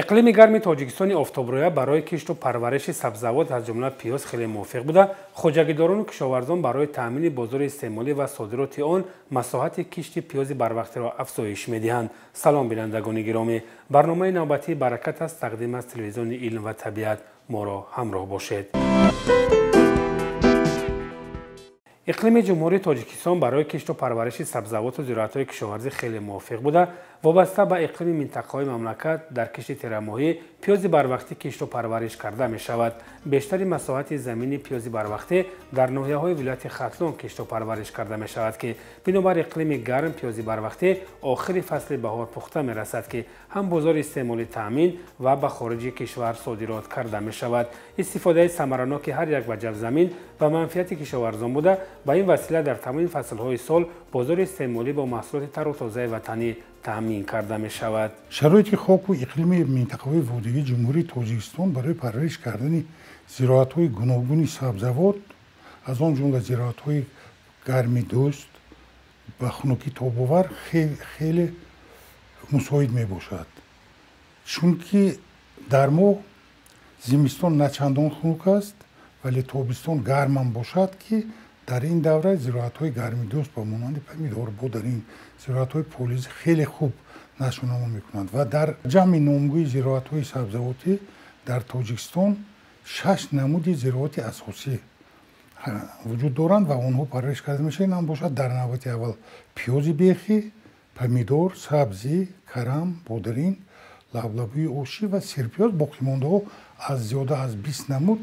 Иқлими гарми Тоҷикистони офтобрӯя барои кишту парвариши сабзавот аз ҷумла пиёз хеле мувофиқ буда, хоҷагидорону кишоварзон барои таъмини бозори истеъмолӣ ва содироти он масоҳати кишти пиёзи барвақтиро афзоиш медиҳанд. Салом, бинандагони гиромӣ! Барномаи навбатии «Баракат» аст, тақдим аз телевизиони «Илм ва табиат». Моро ҳамроҳ бошед. Иқлими Ҷумҳурии Тоҷикистон барои кишту парвариши сабзавоту зироатҳои кишоварзӣ хеле мувофиқ буда, вобаста ба иқлими минтақаҳои мамлакат дар кишти терамоҳӣ пиёзи барвақтӣ кишту парвариш карда мешавад. Бештари масоҳати замини пиёзи барвақтӣ дар ноҳияҳои вилояти Хатлон кишту парвариш карда мешавад, ки бинобар иқлими гарм пиёзи барвақтӣ охири фасли баҳор пухта мерасад, ки ҳам бозори истеъмолӣ таъмин ва ба хориҷи кишвар содирот карда мешавад. Истифодаи самараноки ҳар як ваҷаб замин ба манфиати кишоварзон буда, ба ин васила дар тамоми фаслҳои сол бозори истеъмолӣ бо маҳсулоти тару тозаи ватанӣ таъмин карда мешавад. Шароити хоку иқлими минтақаҳои водии Ҷумҳурии Тоҷикистон барои парвариш кардани зироатҳои гуногуни сабзавот, аз он ҷумла зироатҳои гармидӯст ба хунукӣ тобовар, хеле мусоид мебошад. Чунки дар мо зимистон на чандон хунук аст, вале тобистон гармам бошад, ки дар ин давра зироатҳои гармидӯст ба монанди помидор, бодаринг, зироатҳои полизӣ хеле хуб нашъунамо мекунанд. Ва дар ҷамъи номгӯи зироатҳои сабзавотӣ дар Тоҷикистон 6 намуди зироати асосӣ вуҷуд доранд ва онҳо парвариш карда мешаванд. Ин бошад дар навбати аввал пиёзи бехӣ, помидор, сабзӣ, карам, бодаринг, лаблабуи ошӣ ва сирпиёз. Боқимондаҳо аз зиёда аз 20 намуд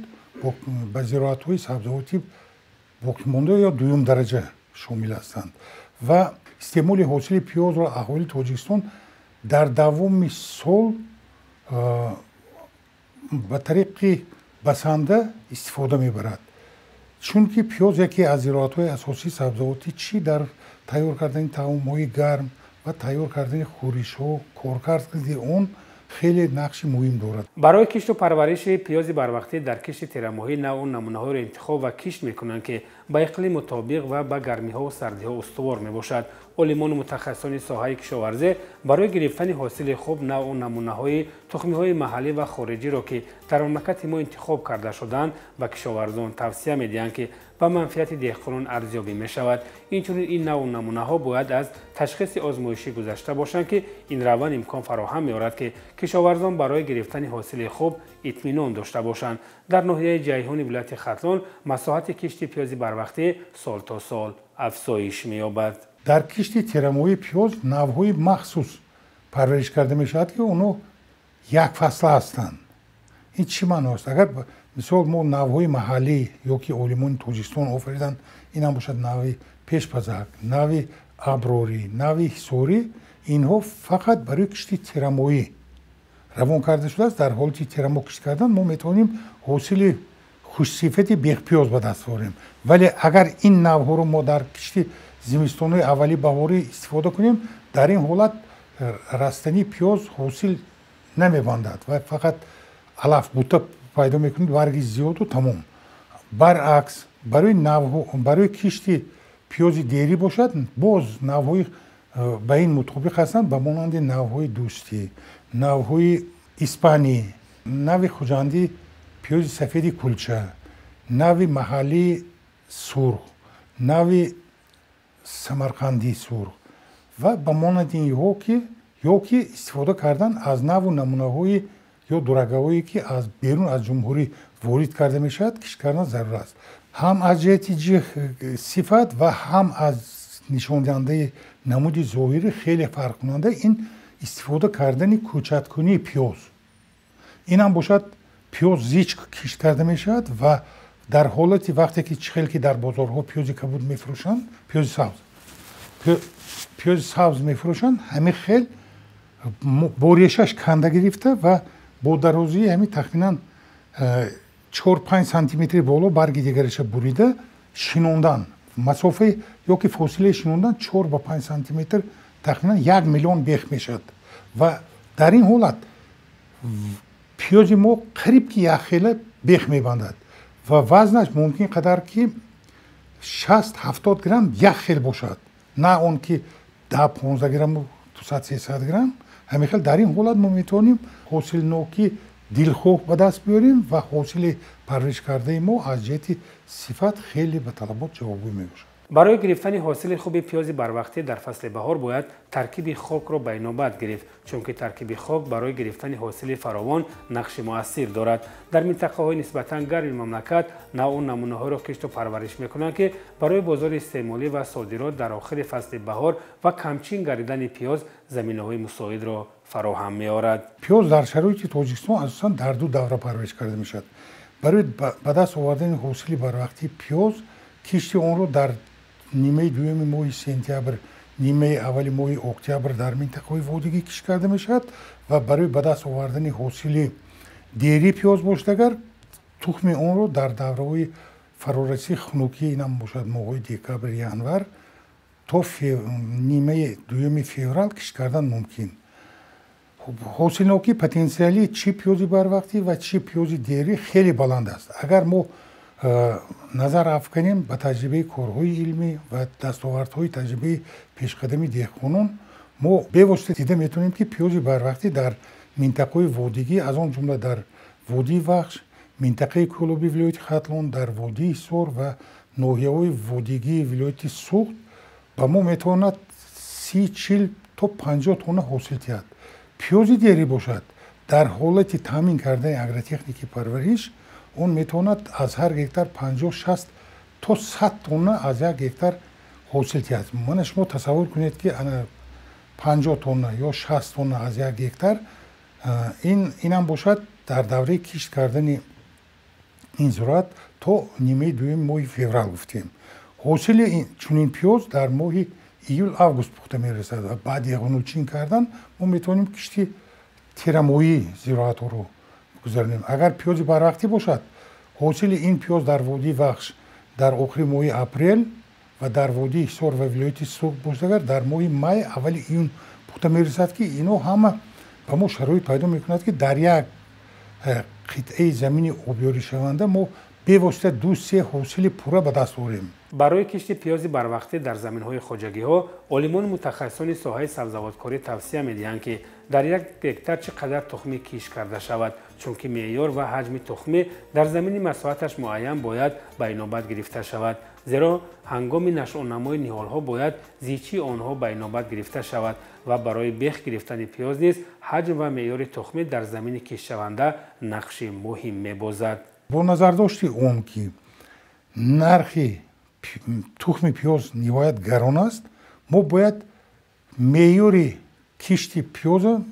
ба зироатҳои сабзавотӣ боқимонда ё дуюм дараҷа шомил ҳастанд. Ва истеъмоли ҳосили пиёзро аҳолии Тоҷикистон дар давоми сол ба тариқи басанда истифода мебарад. Чунки пиёз яке аз зироатҳои асосии сабзавотӣ чӣ дар тайёр кардани таомҳои гарм ва тайёр кардани хӯришҳо, коркарди он хеле нақши муҳим дорад. Барои кишту парвариши пиёзи барвақтӣ дар кишти терамоҳӣ навъу намунаҳоро интихоб ва кишт мекунанд, ки ба иқлим мутобиқ ва ба гармиҳову сардиҳо устувор мебошад. Олимону мутахассисони соҳаи кишоварзӣ барои гирифтани ҳосили хуб навъу намунаҳои тухмиҳои маҳаллӣ ва хориҷиро, ки дар мамлакати мо интихоб карда шудаанд, ба кишоварзон тавсия медиҳанд, ки ба манфиати деҳқонон арзёбӣ мешавад. Инчунин ин навъу намунаҳо бояд аз ташхиси озмоишӣ гузашта бошанд, ки ин раванд имкон фароҳам меорад, ки кишоварзон барои гирифтани ҳосили хуб итминон дошта бошанд. Дар ноҳияи Ҷайҳуни вилояти Хатлон масоҳати кишти пиёзи барвақтӣ сол то сол афзоиш меёбад. Дар кишти терамоҳии пиёз навъҳои махсус парвариш карда мешавад, ки онҳо якфасла ҳастанд. Ин чӣ маъно аст? Агар мисол мо навъҳои маҳаллӣ ё ки олимони Тоҷикистон офариданд, инам бошад навъи пешпазак, навъи аброрӣ, навъи ҳисорӣ, инҳо фақат барои кишти терамоҳӣ равон карда шудааст. Дар ҳолати терамоҳ кишт кардан мо метавонем ҳосили хушсифати бехпиёз ба даст орем. Вале агар ин навъҳоро мо дар кишти зимистонаи аввали баҳорӣ истифода кунем, дар ин ҳолат растании пиёз ҳосил намебандад ва фақат алаф бута пайдо мекунад, барги зиёду тамом. Баръакс, барои кишти пиёзи дерӣ бошад, боз навъҳои ба ин мутобиқ ҳастанд, ба монанди навъҳои дӯстӣ, навъҳои испанӣ, навъи хуҷандӣ пиёзи сафеди кулча, навъи маҳаллии сурх, навъи самарқандии сурх ва ба монанди инҳо, ки ё ки истифода кардан аз навъу намунаҳои ё дурагаҳое, ки аз берун аз ҷумҳурӣ ворид карда мешавад, кишт кардан зарур аст. Ҳам аз ҷиҳати сифат ва ҳам аз нишондиҳандаи намуди зоҳирӣ хеле фарқкунанда ин истифода кардани кӯчаткунии пиёз. Инам бошад пиёз зич кишт карда мешавад ва дар ҳолати вақте ки чӣ хел ки дар бозорҳо пиёзи кабуд мефурӯшанд, пиёзи сабз мефурӯшанд, ҳамин хел бо решаш канда гирифта ва бо дарозии ҳамин тахминан 4-5 сантиметри боло барги дигараша бурида шинондан, масофаи ё ки фосилаи шинондан 4 ба 5 сантиметр, тахминан 1 миллион бех мешавад. Ва дар ин ҳолат пиёзи мо қариб ки якхела бех мебандад ва вазнаш мумкин қадар ки 60-70 грамм як хел бошад. На он ки 10-15 грамм, 200-300 грамм. Ҳамин хел дар ин ҳолат мо метавонем ҳосилнокӣ дилхоҳ ба даст биёрем ва ҳосили парваришкардаи мо аз ҷиҳати сифат хеле ба талабот ҷавобгӯ мебошад. Барои гирифтани ҳосили хуби пиёзи барвақтӣ дар фасли баҳор бояд таркиби хокро ба инобат гирифт, чунки таркиби хок барои гирифтани ҳосили фаровон нақши муассир дорад. Дар минтақаҳои нисбатан гарми мамлакат навъу намунаҳоро кишту парвариш мекунанд, ки барои бозори истеъмолӣ ва содирот дар охири фасли баҳор ва камчин гардидани пиёз заминаҳои мусоидро фароҳам меорад. Пиёз дар шароити Тоҷикистон асосан дар ду давра парвариш карда мешавад. Барои ба даст овардани ҳосили барвақтии пиёз кишти онро дар нимаи дуюми моҳи сентябр, нимаи аввали моҳи октябр дар минтақаҳои водигӣ кишт карда мешавад ва барои ба даст овардани ҳосили дерии пиёз бошад, агар тухми онро дар давраҳои фарорасии хунукӣ, инам бошад моҳҳои декабр, январ то нимаи дуюми феврал кишт кардан мумкин. Ҳосилнокии потенсиалии чӣ пиёзи барвақтӣ ва чӣ пиёзи дерӣ хеле баланд аст. Агар мо назар афканем ба таҷрибаи корҳои илмӣ ва дастовардҳои таҷрибаи пешқадами деҳқонон, мо бевосита дида метавонем, ки пиёзи барвақтӣ дар минтақаҳои водигӣ, аз он ҷумла дар водии Вахш, минтақаи Кӯлоби вилояти Хатлон, дар водии Ҳисор ва ноҳияҳои водигии вилояти Суғд ба мо метавонад 30-40 то 50 тонна ҳосил диҳад. Пиёзи дерӣ бошад, дар ҳолати таъмин кардани агротехники парвариш он метавонад аз ҳар гектар 50-60 то 100 тонна аз як гектар ҳосил диҳад. Мана шумо тасаввур кунед, ки ана 50 тонна ё 60 тонна аз як гектар, инам бошад дар давраи кишт кардани ин зироат то нимаи дуюми моҳи феврал гуфтем. Ҳосили чунин пиёз дар моҳи июл август пухта мерасад ва баъди ғунучин кардан мо метавонем кишти тирамоҳии зироатҳоро гузаронем. Агар пиёзи барвақтӣ бошад, ҳосили ин пиёз дар водии Вахш дар охири моҳи апрел ва дар водии Ҳисор ва вилояти Суғд бошад, агар дар моҳи май, аввали июн пухта мерасад, ки ино ҳама ба мо шароит пайдо мекунад, ки дар як қитъаи замини обёришаванда мо бевосита 2-3 ҳосили пурра ба даст орем. Барои кишти пиёзи барвақтӣ дар заминҳои хоҷагиҳо олимону мутахассисони соҳаи сабзавоткорӣ тавсия медиҳанд, ки дар як гектар чӣ қадар тухмӣ кишт карда шавад, чунки меъёр ва ҳаҷми тухмӣ дар замини масоҳаташ муайян бояд ба инобат гирифта шавад, зеро ҳангоми нашъунамои ниҳолҳо бояд зичии онҳо ба инобат гирифта шавад ва барои бех гирифтани пиёз низ ҳаҷм ва меъёри тухмӣ дар замини киштшаванда нақши муҳим мебозад. Бо назардошти он ки нархи тухми пиёз ниҳоят гарон аст, мо бояд меъёри кишти пиёзро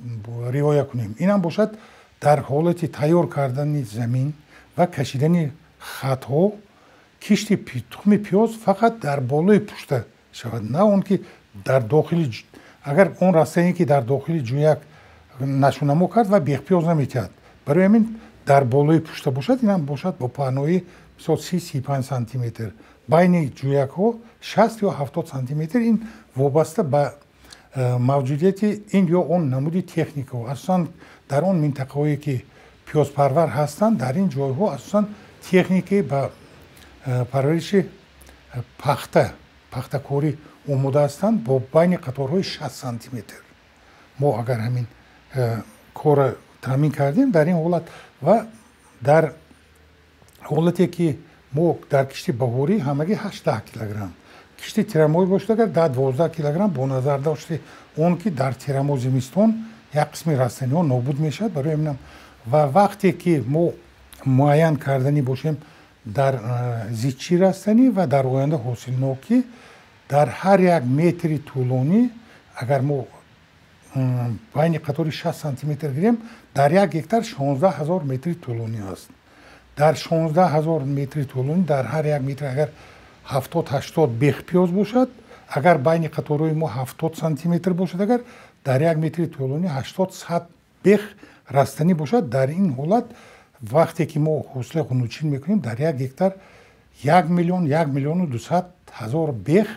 риоя кунем. Инам бошад дар ҳолати тайёр кардани замин ва кашидани хатҳо кишти тухми пиёз фақат дар болои пушта шавад, на он ки дар дохили. Агар он растание ки дар дохили ҷӯяк нашъунамо кард ва бехпиёз наметиҳад, барои ҳамин дар болои пушта бошад, инам бошад бо паҳнои мисол 30-35 сантиметр, байни ҷӯякҳо 60 ё 70 сантиметр. Ин вобаста ба мавҷудияти ин ё он намуди техникаҳо, асосан дар он минтақаҳое ки пиёзпарвар ҳастанд, дар ин ҷойҳо асосан техникаи ба парвариши пахта, пахтакорӣ омода ҳастанд бо байни қаторҳои 60 сантиметр. Мо агар ҳамин корро таъмин кардем дар ин ҳолат ва дар ҳолате ки мо дар кишти баҳорӣ ҳамагӣ 8-10 килограмм, кишти тирамоҳӣ бошад агар 10-12 килограмм, бо назардошти он ки дар тирамоҳ зимистон як қисми растаниҳо нобуд мешавад, барои ҳаминам ва вақте ки мо муайян карданӣ бошем дар зичии растанӣ ва дар оянда ҳосилнокӣ дар ҳар як метри тӯлонӣ, агар мо байни қатори 60 сантиметр гирем, дар як гектар 16 ҳазор метри тӯлонӣ аст. Дар 16 ҳазор метри тӯлонӣ дар ҳар як метр агар 70-80 бех пиёз бошад, агар байни қаторҳои мо 70 сантиметр бошад, агар дар як метри тӯлонӣ 80-100 бех растанӣ бошад, дар ин ҳолат вақте ки мо ҳосила ғунучин мекунем, дар як гектар 1 миллион, 1 миллиону 200 ҳазор бех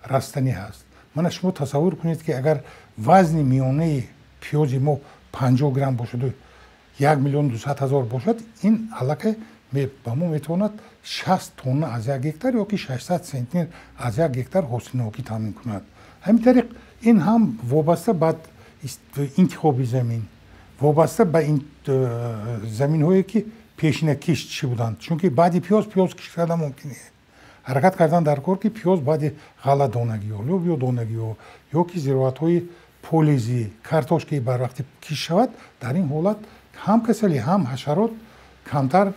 растанӣ ҳаст. Мана шумо тасаввур кунед, ки агар вазни миёнаи пиёзи мо 50 грамм бошаду 1 миллион 200 ҳазор бошад, ин аллакай ба мо метавонад 60 тонна аз як гектар ё ки 600 центнер аз як гектар ҳосилнокӣ таъмин кунад. Ҳамин тариқ ин ҳам вобаста ба интихоби замин, вобаста ба заминҳое ки пешина кишт чӣ буданд, чунки баъди пиёз пиёз кишт кардан мумкин нест. Ҳаракат кардан дар кор ки пиёз баъди ғалладонагиҳо, лӯбиёдонагиҳо ё ки зироатҳои полизӣ, картошкаи барвақтӣ кишт шавад, дар ин ҳолат ҳам касалӣ, ҳам ҳашарот камтар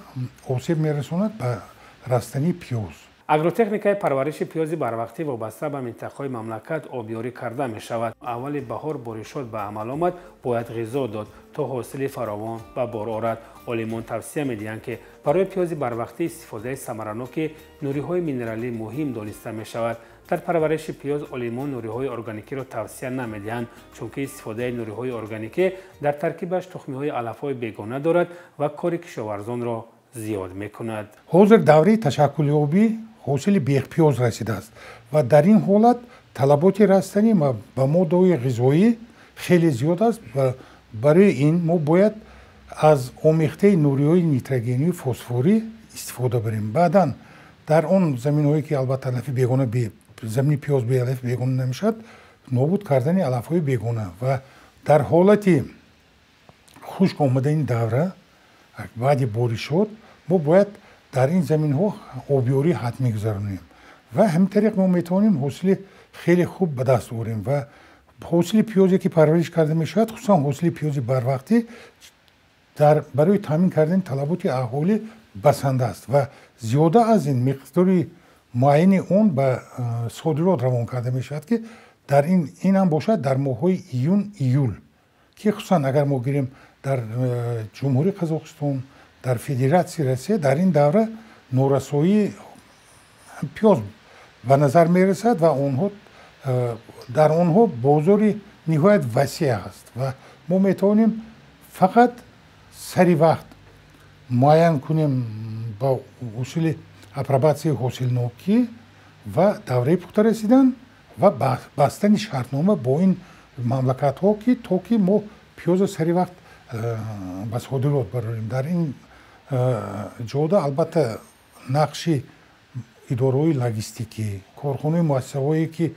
осеб мерасонад ба растании пиёз. Агротехникаи парвариши пиёзи барвақтӣ вобаста ба минтақаҳои мамлакат обёрӣ карда мешавад. Аввали баҳор боришот ба амал омад, бояд ғизо дод то ҳосили фаровон ба бор орад. Олимон тавсия медиҳанд, ки барои пиёзи барвақтӣ истифодаи самараноки нуриҳои минералӣ муҳим дониста мешавад. Дар парвариши пиёз олимон нуриҳои органикиро тавсия намедиҳанд, чунки истифодаи нуриҳои органикӣ дар таркибаш тухмиҳои алафҳои бегона дорад ва кори кишоварзонро зиёд мекунад. Ҳозир давраи ташаккулёбӣ ҳосили бехпиёз расидааст ва дар ин ҳолат талаботи растанӣ ба моддаҳои ғизоӣ хеле зиёд аст ва барои ин мо бояд аз омехтаи нуриҳои нитрогению фосфорӣ истифода барем. Баъдан дар он заминҳое ки албатта алафи бегона, замини пиёз бе алафи бегона намешавад, нобуд кардани алафҳои бегона ва дар ҳолати хушк омадани давра баъди боришот мо бояд дар ин заминҳо обёрии ҳатмӣ гузаронем ва ҳамин тариқ мо метавонем ҳосили хеле хуб ба даст орем ва ҳосили пиёзе ки парвариш карда мешавад, хусусан ҳосили пиёзи барвақтӣ барои таъмин кардани талаботи аҳолӣ басанда аст ва зиёда аз ин миқдори муайяни он ба содирот равон карда мешавад, ки дар ин ҳам бошад дар моҳҳои июн июл, ки хусусан агар мо гирем дар Ҷумҳурии Қазоқистон, дар Федератсияи Россия дар ин давра норасоии пиёз ба назар мерасад ва дар онҳо бозори ниҳоят васеъ аст ва мо метавонем фақат сари вақт муайян кунем ба усули апробатсияи ҳосилнокӣ ва давраи пухта расидан ва бастани шартнома бо ин мамлакатҳо, ки то ки мо пиёзро сари вақт ба содирот барорем. Дар ин ҷода албатта нақши идораҳои логистикӣ, корхонаи муассисаҳое ки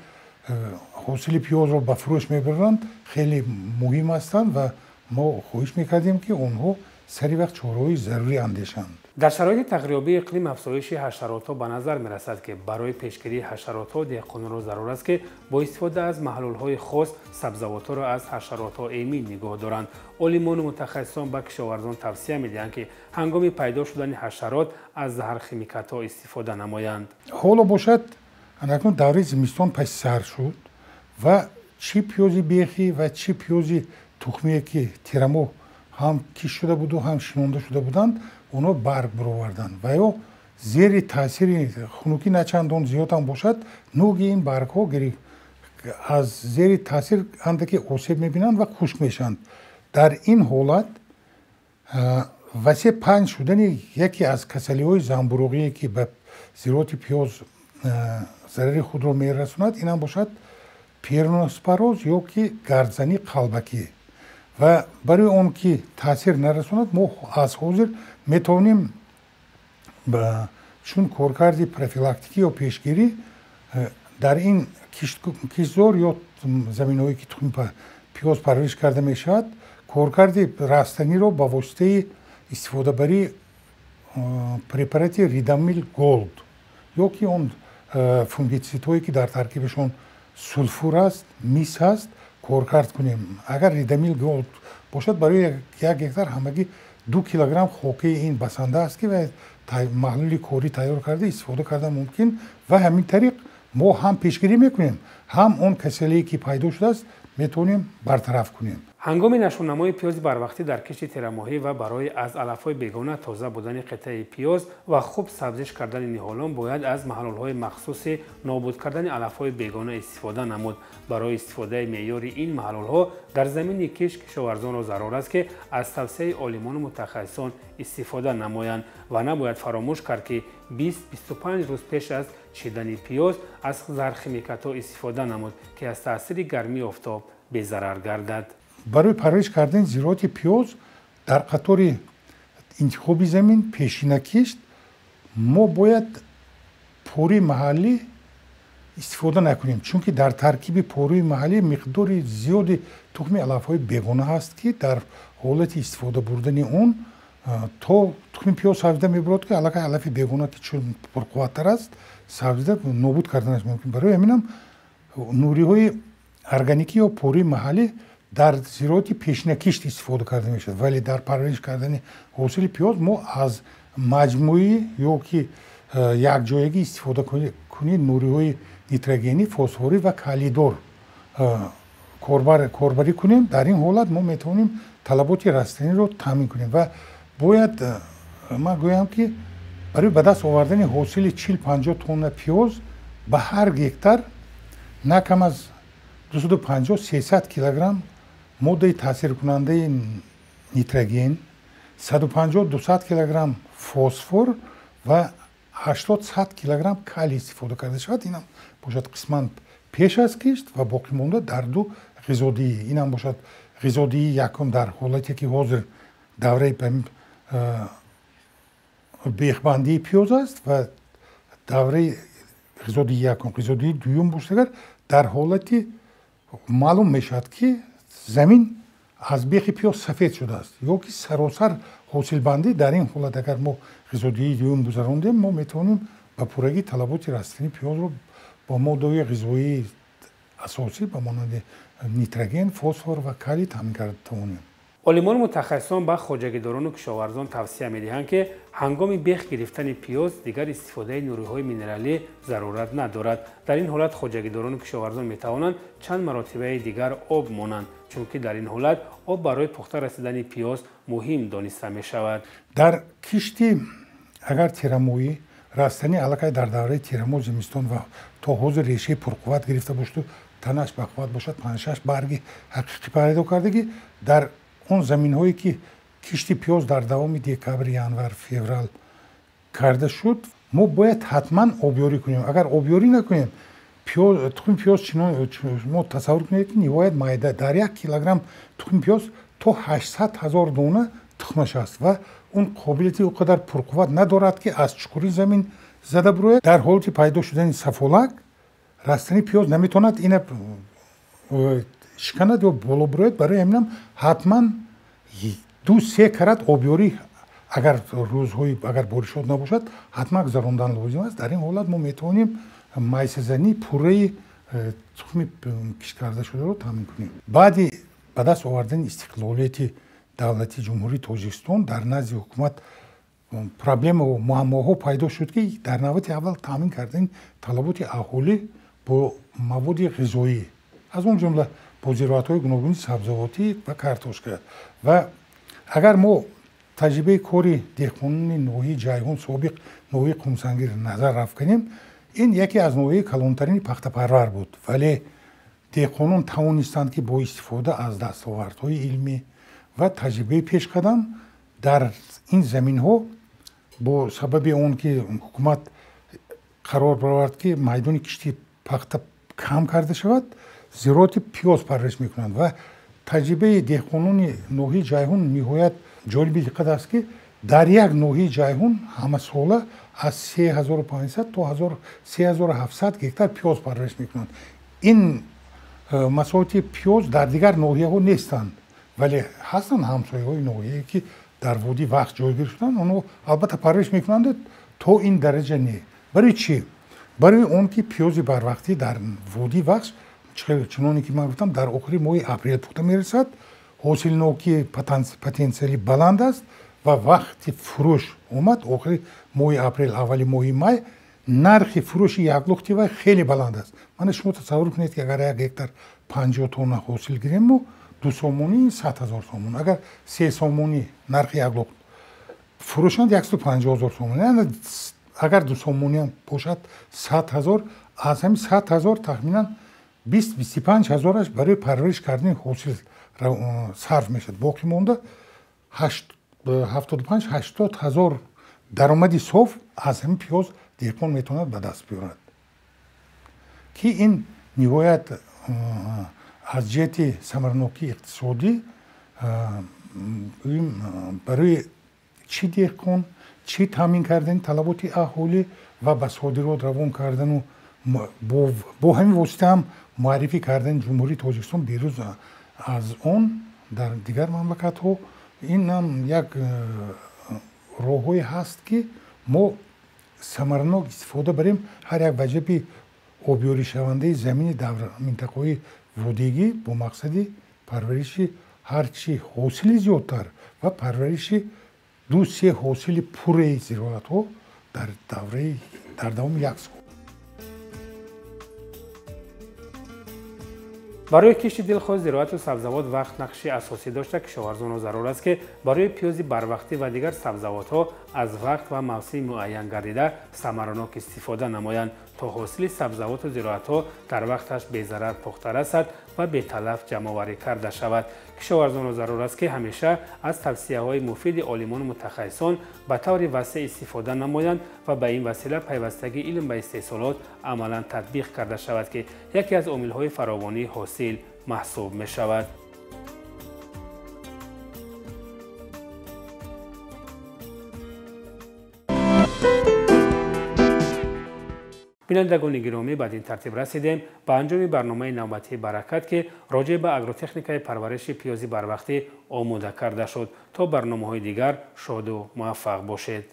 ҳосили пиёзро ба фурӯш мебаранд хеле муҳим ҳастанд ва мо хоҳиш мекардем, ки онҳо сари вақт чораҳои зарурӣ андешанд. Дар шароити тағйирёбии иқлим афзоиши ҳашаротҳо ба назар мерасад, ки барои пешгирии ҳашаротҳо деҳқононро зарур аст, ки бо истифода аз маҳлулҳои хос сабзавотҳоро аз ҳашаротҳо эмин нигоҳ доранд. Олимону мутахассисон ба кишоварзон тавсия медиҳанд, ки ҳангоми пайдо шудани ҳашарот аз заҳрхимикатҳо истифода намоянд. Ҳоло бошад анакнун давраи зимистон паси сар шуд ва чӣ пиёзи бехӣ ва чӣ пиёзи тухмие ки тирамоҳ ҳам кишт шуда буду ҳам шинонда шуда буданд, онҳо барг бароварданд ва ё зери таъсири хунукӣ начандон зиёд ҳам бошад, нуги ин баргҳо аз зери таъсир андаке осеб мебинанд ва хушк мешаванд. Дар ин ҳолат васеъ паҳн шудани яке аз касалиҳои занбуруғие ки ба зироати пиёз зарари худро мерасонад, ин ҳам бошад пероноспороз ё ки гардзании қалбакӣ. Ва барои он ки таъсир нарасонад, мо аз ҳозир метавонем чун коркарди профилактикӣ ё пешгирӣ дар ин киштзор ё заминҳое ки тухми пиёз парвариш карда мешавад, коркарди растаниро ба воситаи истифодабарии препарати Ридамил Голд ё ки он фунгицидҳое ки дар таркибашон сулфур аст, мис аст, коркард кунем. Агар Ридамил Голд бошад, барои як гектар ҳамагӣ 2 килограмм хокаи ин басанда аст, ки маҳлули корӣ тайёр карда истифода кардан мумкин ва ҳамин тариқ мо ҳам пешгирӣ мекунем, ҳам он касалие ки пайдо шудааст метавонем бартараф кунем. Ҳангоми нашъунамои пиёзи барвақтӣ дар кишти тирамоҳӣ ва барои аз алафҳои бегона тоза будани қитъаи пиёз ва хуб сабзиш кардани ниҳолон бояд аз маҳлулҳои махсуси нобуд кардани алафҳои бегона истифода намуд. Барои истифодаи меъёри ин маҳлулҳо дар замини кишт кишоварзонро зарур аст, ки аз тавсияи олимону мутахассисон истифода намоянд ва набояд фаромӯш кард, ки 20-25 рӯз пеш аз чидани пиёз аз заҳрхимикатҳо истифода намуд, ки аз таъсири гармии офтоб безарар гардад. Барои парвариш кардани зироати пиёз дар қатори интихоби замин, пешинакишт мо бояд пори маҳаллӣ истифода накунем, чунки дар таркиби пори маҳаллӣ миқдори зиёди тухми алафҳои бегона ҳаст, ки дар ҳолати истифода бурдани он то тухми пиёз сабзида мебурад, ки аллакай алафи бегона, ки чун пурқувваттар аст, сабзида нобуд карданаш мумкин. Барои ҳаминам нуриҳои органикӣ ё пори маҳаллӣ дар зироати пешинакишт истифода карда мешавад, вале дар парвариш кардани ҳосили пиёз мо аз маҷмӯӣ ё ки якҷоягӣ истифода кунӣ нуриҳои нитрогенӣ, фосфорӣ ва калидор корбарӣ кунем. Дар ин ҳолат мо метавонем талаботи растаниро таъмин кунем ва бояд ман гӯям, ки барои ба даст овардани ҳосили 40-50 тонна пиёз ба ҳар гектар на кам аз 250-300 килограмм моддаи таъсиркунандаи нитроген, 150-200 килограмм фосфор ва 80-100 килограмм калий истифода карда шавад. Инам бошад қисман пеш аз кишт ва боқимонда дар ду ғизодиҳӣ. Инам бошад ғизодиҳии якум дар ҳолате ки ҳозир давраи бехбандии пиёз аст ва давраи ғизодиҳии якум. Ғизодиҳии дуюм бошад, агар дар ҳолати маълум мешавад, ки замин аз бехи пиёз сафед шудааст ё ки саросар ҳосилбандӣ, дар ин ҳолат агар мо ғизодиҳии дуюм гузарондем, мо метавонем ба пуррагӣ талаботи растании пиёзро бо моддаҳои ғизоии асосӣ ба монанди нитроген, фосфор ва калий таъмин карда тавонем. Олимону мутахассисон ба хоҷагидорону кишоварзон тавсия медиҳанд, ки ҳангоми бех гирифтани пиёз дигар истифодаи нуриҳои минералӣ зарурат надорад. Дар ин ҳолат хоҷагидорону кишоварзон метавонанд чанд маротибаи дигар об монанд, чунки дар ин ҳолат об барои пухта расидани пиёз муҳим дониста мешавад. Дар кишти агар тирамоҳӣ растанӣ аллакай дар давраи тирамоҳ, зимистон ва то ҳозир решаи пурқувват гирифта бошаду танаш бақувват бошад, 5-6 барги ҳақиқӣ пайдо кардагӣ, дар он заминҳое ки кишти пиёз дар давоми декабр, январ, феврал карда шуд, мо бояд ҳатман обёрӣ кунем. Агар обёрӣ накунем, тухми пиёз чинон мо тасаввур кунед, ки ниҳоят майда, дар 1 килограмм тухми пиёз то 800 ҳазор дона тухмаш аст ва он қобилияти он қадар пурқувват надорад, ки аз чуқури замин зада бурояд. Дар ҳолати пайдо шудани сафолак растании пиёз наметавонад ина шиканад ё боло бурояд. Барои ҳаминам ҳатман 2-3 карат обёрӣ, агар рӯзҳои агар боришот набошад, ҳатман гузарондан лозим аст. Дар ин ҳолат мо метавонем майсазании пурраи тухми кишт карда шударо таъмин кунем. Баъди ба даст овардани истиқлолияти давлати Ҷумҳурии Тоҷикистон дар назди ҳукумат проблемаву муаммоҳо пайдо шуд, ки дар навбати аввал таъмин кардани талаботи аҳолӣ бо маводи ғизоӣ, аз он ҷумла бо зироатҳои гуногуни сабзавотӣ ва картошка. Ва агар мо таҷрибаи кори деҳқонони ноҳияи Ҷайҳун, собиқ ноҳияи Қумсангир, назар рафканем, ин яке аз ноҳияи калонтарини пахтапарвар буд, вале деҳқонон тавонистанд, ки бо истифода аз дастовардҳои илмӣ ва таҷрибаи пешқадам дар ин заминҳо, бо сабаби он ки ҳукумат қарор баровард, ки майдони кишти пахта кам карда шавад, зироати пиёз парвариш мекунанд. Ва таҷрибаи деҳқонони ноҳияи Ҷайҳун ниҳоят ҷолиби диққат аст, ки дар як ноҳияи Ҷайҳун ҳамасола аз 3500 то 3700 гектар пиёз парвариш мекунанд. Ин масоҳати пиёз дар дигар ноҳияҳо нестанд, вале ҳастанд ҳамсояҳои ноҳияе, ки дар водии Вахш ҷойгир шуданд, онҳо албатта парвариш мекунанд, то ин дараҷа не. Барои чӣ? Барои он ки пиёзи барвақтӣ дар водии Вахш, чуноне ки ман гуфтам, дар охири моҳи апрел пухта мерасад, ҳосилнокии потенсиали баланд аст ва вақти фурӯш омад, охири моҳи апрел, аввали моҳи май, нархи фурӯши яклухти вай хеле баланд аст. Мана шумо тасаввур кунед, ки агар 1 гектар 50 тонна ҳосил гирем, 2 сомонӣ 100 ҳазор сомон, агар 3 сомонӣ нархи яклухт фурӯшанд, 150 ҳазор сомон, агар 2 сомониам бошад, 100 ҳазор, аз ҳамин 100 ҳазор тахминан 20-25 ҳазораш барои парвариш кардани ҳосил сарф мешавад. Боқӣ монда 75-80 ҳазор даромади соф аз ҳамин пиёз деҳқон метавонад ба даст биёрад, ки ин ниҳоят аз ҷиҳати самаранокии иқтисодӣ барои Чӣ деҳқон, чӣ таъмин кардани талаботи аҳолӣ ва ба содирот равон кардану бо ҳамин восита ҳам муаррифӣ кардани Ҷумҳурии Тоҷикистон берун аз он дар дигар мамлакатҳо. Ин ҳам як роҳҳое ҳаст, ки мо самаранок истифода барем ҳар як ваҷаби обёришавандаи замини дар минтақаҳои водигӣ бо мақсади парвариши ҳарчи ҳосили зиёдтар ва парвариши 2-3 ҳосили пурраи зироатҳо дар давоми як сол. Барои кишти дилхоҳ зироату сабзавот вақт нақши асосӣ дошта, кишоварзонро зарур аст, ки барои пиёзи барвақтӣ ва дигар сабзавотҳо аз вақт ва мавсими муайян гардида самаранок истифода намоянд, то ҳосили сабзавоту зироатҳо дар вақташ безарар пухта расад ва беталаф ҷамъоварӣ карда шавад. Кишоварзонро зарур аст, ки ҳамеша аз тавсияҳои муфиди олимону мутахассисон ба таври васеъ истифода намоянд ва ба ин васила пайвастагии илм ба истеҳсолот амалан татбиқ карда шавад, ки яке аз омилҳои фаровонии ҳосил маҳсуб мешавад. Бинандагони гиромӣ, бад ин тартиб расидем ба анҷоми барномаи навбатии Баракат, ки роҷеъ ба агротехникаи парвариши пиёзи барвақтӣ омода карда шуд. То барномаҳои дигар шоду муваффақ бошед.